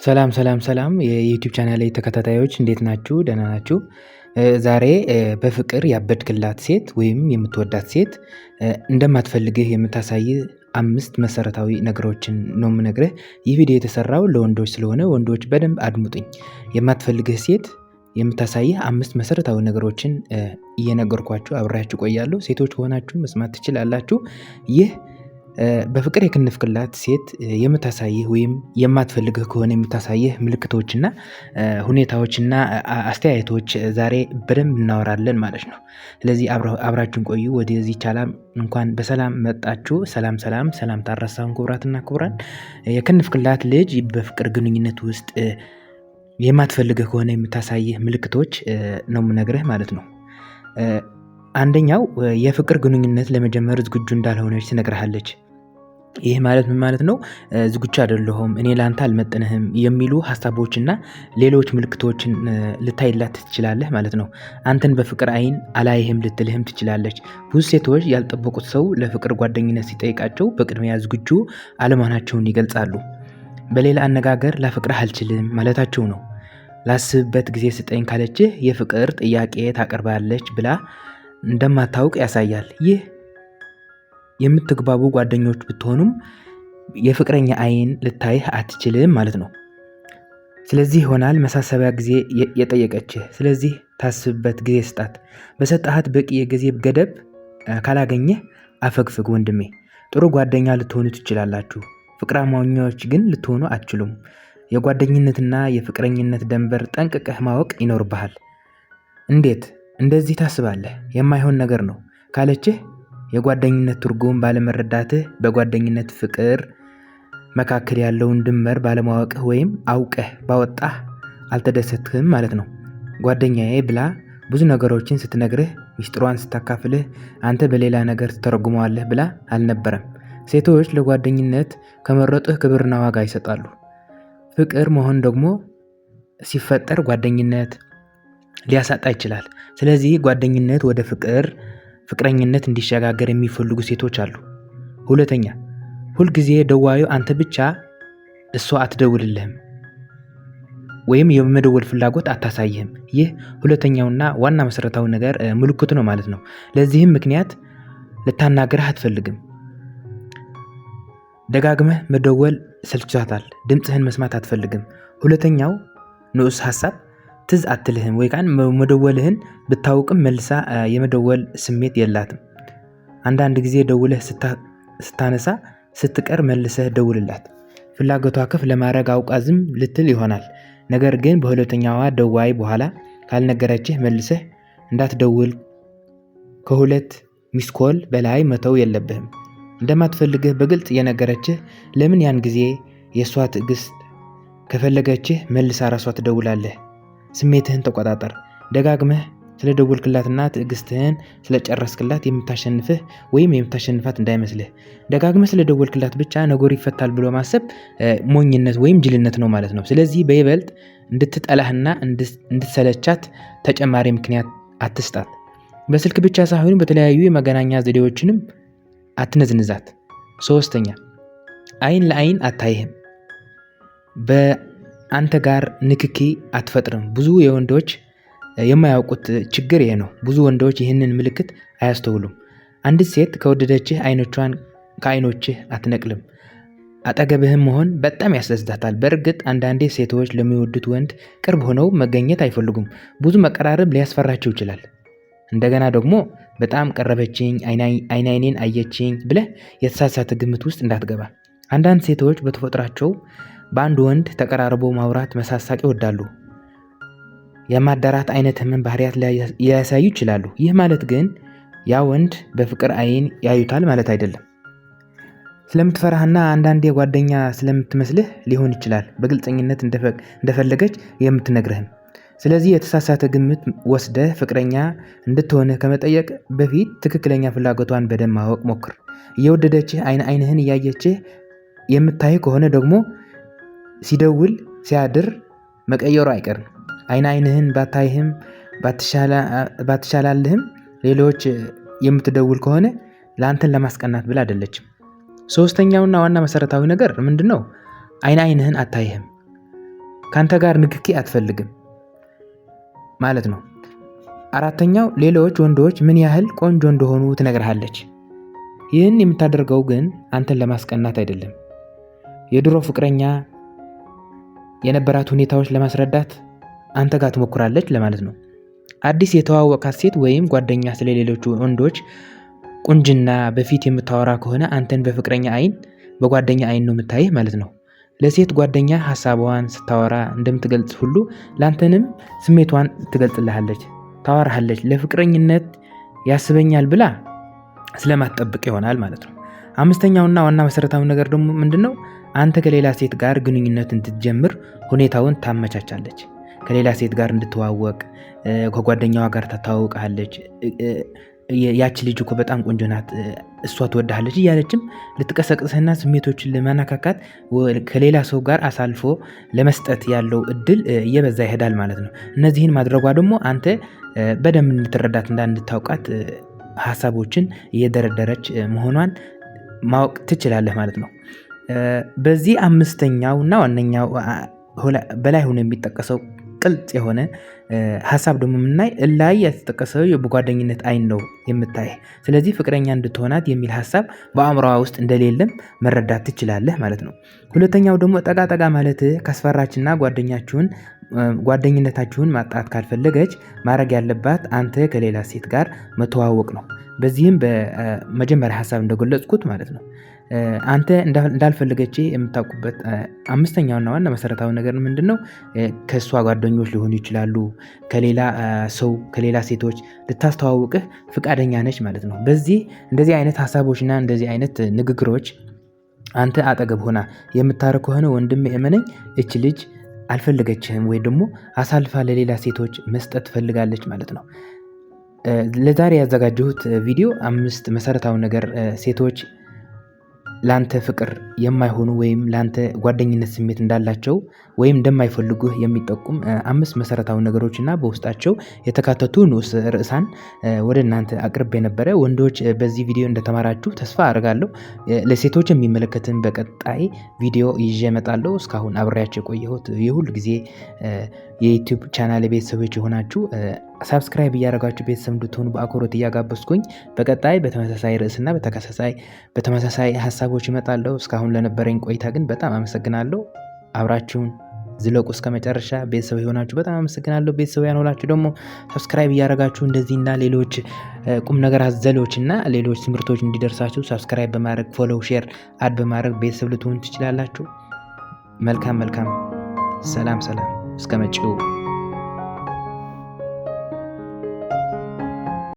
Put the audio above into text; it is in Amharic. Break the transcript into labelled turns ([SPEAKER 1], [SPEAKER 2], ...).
[SPEAKER 1] ሰላም ሰላም ሰላም የዩቲዩብ ቻናል ተከታታዮች እንዴት ናችሁ? ደህና ናችሁ? ዛሬ በፍቅር ያበድክላት ሴት ወይም የምትወዳት ሴት እንደማትፈልግህ የምታሳይ አምስት መሰረታዊ ነገሮችን ነው የምነግርህ። ይህ ቪዲዮ የተሰራው ለወንዶች ስለሆነ ወንዶች በደንብ አድምጡኝ። የማትፈልግህ ሴት የምታሳይህ አምስት መሰረታዊ ነገሮችን እየነገርኳችሁ አብሬያችሁ ቆያለሁ። ሴቶች ከሆናችሁ መስማት ትችላላችሁ። ይህ በፍቅር የከነፍክላት ሴት የምታሳይህ ወይም የማትፈልግህ ከሆነ የምታሳይህ ምልክቶችና ሁኔታዎችና አስተያየቶች ዛሬ በደንብ እናወራለን ማለት ነው። ስለዚህ አብራችሁን ቆዩ። ወደዚህ ቻናል እንኳን በሰላም መጣችሁ። ሰላም ሰላም ሰላም ታረሳውን ክቡራትና ክቡራን፣ የከነፍክላት ልጅ በፍቅር ግንኙነት ውስጥ የማትፈልግህ ከሆነ የምታሳይህ ምልክቶች ነው የምነግርህ ማለት ነው። አንደኛው የፍቅር ግንኙነት ለመጀመር ዝግጁ እንዳልሆነች ትነግርሃለች። ይህ ማለት ምን ማለት ነው? ዝግጁ አይደለሁም፣ እኔ ላንተ አልመጥንህም የሚሉ ሀሳቦችና ሌሎች ምልክቶችን ልታይላት ትችላለህ ማለት ነው። አንተን በፍቅር አይን አላይህም ልትልህም ትችላለች። ብዙ ሴቶች ያልጠበቁት ሰው ለፍቅር ጓደኝነት ሲጠይቃቸው በቅድሚያ ዝግጁ አለመሆናቸውን ይገልጻሉ። በሌላ አነጋገር ላፈቅርህ አልችልም ማለታቸው ነው። ላስብበት ጊዜ ስጠኝ ካለችህ የፍቅር ጥያቄ ታቀርባለች ብላ እንደማታውቅ ያሳያል። ይህ የምትግባቡ ጓደኞች ብትሆኑም የፍቅረኛ አይን ልታይህ አትችልም ማለት ነው። ስለዚህ ይሆናል መሳሰቢያ ጊዜ የጠየቀችህ። ስለዚህ ታስብበት ጊዜ ስጣት። በሰጣሃት በቂ የጊዜ ገደብ ካላገኘህ አፈግፍግ ወንድሜ። ጥሩ ጓደኛ ልትሆኑ ትችላላችሁ፣ ፍቅረኛሞች ግን ልትሆኑ አትችሉም። የጓደኝነትና የፍቅረኝነት ደንበር ጠንቅቀህ ማወቅ ይኖርብሃል። እንዴት እንደዚህ ታስባለህ? የማይሆን ነገር ነው ካለችህ የጓደኝነት ትርጉም ባለመረዳትህ፣ በጓደኝነት ፍቅር መካከል ያለውን ድንበር ባለማወቅህ ወይም አውቀህ ባወጣህ አልተደሰትህም ማለት ነው። ጓደኛዬ ብላ ብዙ ነገሮችን ስትነግርህ፣ ሚስጥሯን ስታካፍልህ አንተ በሌላ ነገር ትተረጉመዋለህ ብላ አልነበረም። ሴቶች ለጓደኝነት ከመረጡህ ክብርና ዋጋ ይሰጣሉ። ፍቅር መሆን ደግሞ ሲፈጠር ጓደኝነት ሊያሳጣ ይችላል። ስለዚህ ጓደኝነት ወደ ፍቅር ፍቅረኝነት እንዲሸጋገር የሚፈልጉ ሴቶች አሉ። ሁለተኛ፣ ሁልጊዜ ደዋዩ አንተ ብቻ፣ እሷ አትደውልልህም ወይም የመደወል ፍላጎት አታሳይህም። ይህ ሁለተኛውና ዋና መሰረታዊ ነገር ምልክቱ ነው ማለት ነው። ለዚህም ምክንያት ልታናግርህ አትፈልግም። ደጋግመህ መደወል ሰልችቷታል። ድምፅህን መስማት አትፈልግም። ሁለተኛው ንዑስ ሀሳብ ትዝ አትልህም ወይ ካን መደወልህን ብታውቅም መልሳ የመደወል ስሜት የላትም። አንዳንድ ጊዜ ደውለህ ስታነሳ ስትቀር መልሰህ ደውልላት። ፍላጎቷ ከፍ ለማድረግ አውቃ ዝም ልትል ይሆናል። ነገር ግን በሁለተኛዋ ደዋይ በኋላ ካልነገረችህ መልሰህ እንዳትደውል ከሁለት missed call በላይ መተው የለብህም። እንደማትፈልግህ በግልጽ የነገረችህ ለምን ያን ጊዜ የእሷ ትዕግስት ከፈለገችህ መልሳ ራሷ ትደውላለህ። ስሜትህን ተቆጣጠር። ደጋግመህ ስለደወልክላትና ትዕግስትህን ስለጨረስክላት የምታሸንፍህ ወይም የምታሸንፋት እንዳይመስልህ። ደጋግመህ ስለደወልክላት ብቻ ነገሩ ይፈታል ብሎ ማሰብ ሞኝነት ወይም ጅልነት ነው ማለት ነው። ስለዚህ በይበልጥ እንድትጠላህና እንድትሰለቻት ተጨማሪ ምክንያት አትስጣት። በስልክ ብቻ ሳይሆን በተለያዩ የመገናኛ ዘዴዎችንም አትነዝንዛት። ሶስተኛ፣ አይን ለአይን አታይህም። በአንተ ጋር ንክኪ አትፈጥርም። ብዙ የወንዶች የማያውቁት ችግር ይሄ ነው። ብዙ ወንዶች ይህንን ምልክት አያስተውሉም። አንዲት ሴት ከወደደችህ አይኖቿን ከአይኖችህ አትነቅልም። አጠገብህም መሆን በጣም ያስደስታታል። በእርግጥ አንዳንዴ ሴቶች ለሚወዱት ወንድ ቅርብ ሆነው መገኘት አይፈልጉም። ብዙ መቀራረብ ሊያስፈራቸው ይችላል። እንደገና ደግሞ በጣም ቀረበችኝ፣ አይን አይኔን አየችኝ ብለህ የተሳሳተ ግምት ውስጥ እንዳትገባ። አንዳንድ ሴቶች በተፈጥሯቸው በአንድ ወንድ ተቀራርቦ ማውራት፣ መሳሳቅ ይወዳሉ። የማዳራት አይነት ህመም ባህሪያት ሊያሳዩ ይችላሉ። ይህ ማለት ግን ያ ወንድ በፍቅር አይን ያዩታል ማለት አይደለም። ስለምትፈራህና አንዳንዴ ጓደኛ ስለምትመስልህ ሊሆን ይችላል በግልፀኝነት እንደፈለገች የምትነግርህም። ስለዚህ የተሳሳተ ግምት ወስደህ ፍቅረኛ እንድትሆንህ ከመጠየቅ በፊት ትክክለኛ ፍላጎቷን በደንብ ማወቅ ሞክር። እየወደደችህ አይን አይንህን እያየችህ የምታይ ከሆነ ደግሞ ሲደውል ሲያድር መቀየሩ አይቀርም። አይን አይንህን ባታይህም ባትሻላልህም ሌሎች የምትደውል ከሆነ ለአንተን ለማስቀናት ብላ አይደለችም። ሶስተኛውና ዋና መሰረታዊ ነገር ምንድነው? አይን አይንህን አታይህም። ካንተ ጋር ንክኪ አትፈልግም ማለት ነው። አራተኛው ሌሎች ወንዶች ምን ያህል ቆንጆ እንደሆኑ ትነግርሃለች። ይህን የምታደርገው ግን አንተን ለማስቀናት አይደለም። የድሮ ፍቅረኛ የነበራት ሁኔታዎች ለማስረዳት አንተ ጋር ትሞክራለች ለማለት ነው። አዲስ የተዋወቃት ሴት ወይም ጓደኛ ስለሌሎቹ ወንዶች ቁንጅና በፊት የምታወራ ከሆነ አንተን በፍቅረኛ አይን በጓደኛ አይን ነው የምታይህ ማለት ነው። ለሴት ጓደኛ ሀሳቧን ስታወራ እንደምትገልጽ ሁሉ ላንተንም ስሜቷን ትገልጽልሃለች፣ ታወራሃለች። ለፍቅረኝነት ያስበኛል ብላ ስለማትጠብቅ ይሆናል ማለት ነው። አምስተኛውና ዋና መሰረታዊ ነገር ደግሞ ምንድነው? አንተ ከሌላ ሴት ጋር ግንኙነት እንድትጀምር ሁኔታውን ታመቻቻለች። ከሌላ ሴት ጋር እንድትዋወቅ ከጓደኛዋ ጋር ታተዋውቅሃለች። ያቺ ልጅ እኮ በጣም ቆንጆ ናት፣ እሷ ትወድሃለች እያለችም ልትቀሰቅስህና ስሜቶችን ለማነካካት ከሌላ ሰው ጋር አሳልፎ ለመስጠት ያለው እድል እየበዛ ይሄዳል ማለት ነው። እነዚህን ማድረጓ ደግሞ አንተ በደንብ እንድትረዳት እና እንድታውቃት ሀሳቦችን እየደረደረች መሆኗን ማወቅ ትችላለህ ማለት ነው። በዚህ አምስተኛው እና ዋነኛው በላይ ሆኖ የሚጠቀሰው ቅልጥ የሆነ ሀሳብ ደግሞ የምናይ ላይ የተጠቀሰው በጓደኝነት አይን ነው የምታይ። ስለዚህ ፍቅረኛ እንድትሆናት የሚል ሀሳብ በአእምሮዋ ውስጥ እንደሌለም መረዳት ትችላለህ ማለት ነው። ሁለተኛው ደግሞ ጠጋ ጠጋ ማለት ካስፈራችና ጓደኝነታችሁን ማጣት ካልፈለገች ማድረግ ያለባት አንተ ከሌላ ሴት ጋር መተዋወቅ ነው። በዚህም በመጀመሪያ ሀሳብ እንደገለጽኩት ማለት ነው። አንተ እንዳልፈለገች የምታውቁበት አምስተኛውና ዋና መሰረታዊ ነገር ምንድነው? ከእሷ ጓደኞች ሊሆኑ ይችላሉ፣ ከሌላ ሰው ከሌላ ሴቶች ልታስተዋውቅህ ፍቃደኛ ነች ማለት ነው። በዚህ እንደዚህ አይነት ሀሳቦችና እንደዚህ አይነት ንግግሮች አንተ አጠገብ ሆና የምታረግ ከሆነ ወንድም እመነኝ እች ልጅ አልፈለገችህም ወይ ደግሞ አሳልፋ ለሌላ ሴቶች መስጠት ትፈልጋለች ማለት ነው። ለዛሬ ያዘጋጀሁት ቪዲዮ 5 መሰረታዊ ነገር ሴቶች ላንተ ፍቅር የማይሆኑ ወይም ላንተ ጓደኝነት ስሜት እንዳላቸው ወይም እንደማይፈልጉህ የሚጠቁም 5 መሰረታዊ ነገሮችና በውስጣቸው የተካተቱ ንዑስ ርዕሳን ወደ እናንተ አቅርቤ ነበረ። ወንዶች በዚህ ቪዲዮ እንደተማራችሁ ተስፋ አደርጋለሁ። ለሴቶች የሚመለከትን በቀጣይ ቪዲዮ ይዤ እመጣለሁ። እስካሁን አብሬያችሁ የቆየሁት የሁል ጊዜ የ YouTube channel ቤተሰቦች የሆናችሁ subscribe እያደረጋችሁ ቤተሰብ እንድትሆኑ በአክብሮት እያጋበዝኩኝ በቀጣይ በተመሳሳይ ርዕስና በተመሳሳይ ሀሳቦች እመጣለሁ። እስካሁን ለነበረኝ ቆይታ ግን በጣም አመሰግናለሁ። አብራችሁን ዝለቁ እስከ መጨረሻ። ቤተሰብ የሆናችሁ በጣም አመሰግናለሁ። ቤተሰብ ያልሆናችሁ ደግሞ subscribe እያደረጋችሁ እንደዚህና ሌሎች ቁም ነገር አዘሎችና ሌሎች ትምህርቶች እንዲደርሳችሁ subscribe በማድረግ follow፣ share፣ add በማድረግ ቤተሰብ ልትሆኑ ትችላላችሁ። መልካም መልካም፣ ሰላም ሰላም፣ እስከ መጪው